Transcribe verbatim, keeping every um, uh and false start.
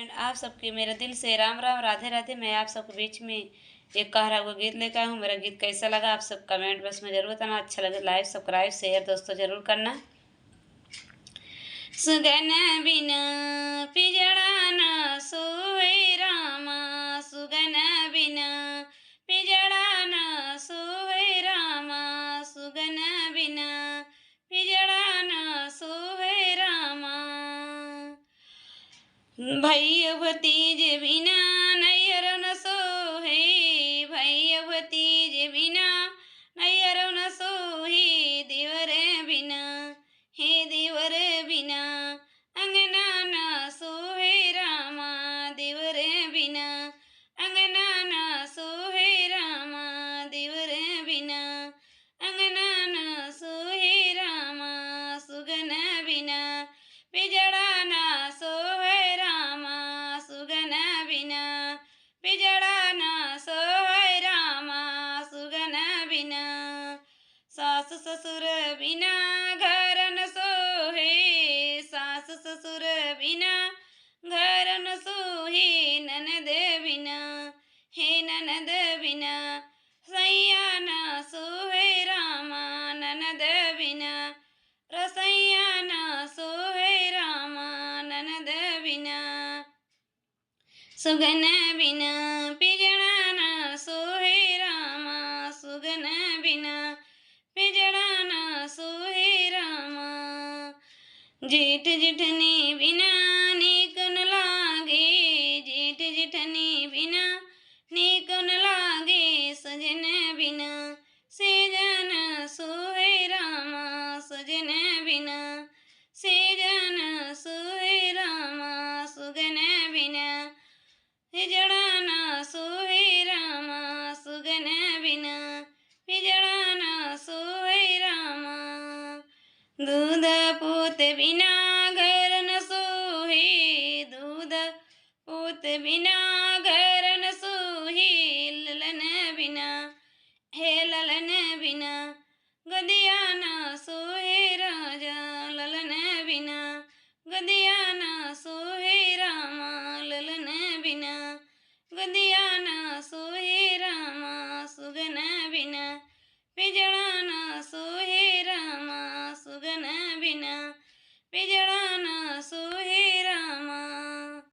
आप सबके मेरा दिल से राम राम, राधे राधे। मैं आप सबके बीच में एक कहरा हुआ गीत लेकर आई हूँ। मेरा गीत कैसा लगा आप सब comment box में जरूर बताना। अच्छा लगे like, subscribe, share दोस्तों जरूर करना। सुगन बिना पिजड़ा ना सोहे रामा, सुगन बिना पिजड़ा ना सोहे रामा, सुगन बिना पिजड़ा ना सोहे रामा। भैया भतीज बिना नैहर न सोहे, भैया भतीज बिना नैहर न सोहे, देवर बिना, हे देवर बिना अंगना ना सोहे रामा, देवर बिना अंगना ना सोहे रामा, देवर बिना अंगना ना सोहे रामा, सुगन बिना पिजड़ा ना सोहे रामा, सुगन बिना पिजड़ा ना सोहे रामा, सुगन बिना। सास ससुर बिना घर न सोहे, सास ससुर बिना घर न सोहे, ननद बिना, हे ननद बिना सैया ना सोहे रामा, ननद बिना रसैया ना सोहे रामा, ननद बिना। सुगन बिना पिजड़ा ना सोहे रामा, सुगन बिना पिजड़ा ना सोहे रामा। जेठ जेठनी बिना नीक न लागे, जेठ जेठनी बिना नीक न लागे, सजन बिना सेज ना सोहे रामा, सजन बिना सेज ना सोहे रामा, सुगन बिना पिजड़ा ना सोहे रामा, सुगन बिना पिजड़ा ना सोहे रामा। दूध पूत बिना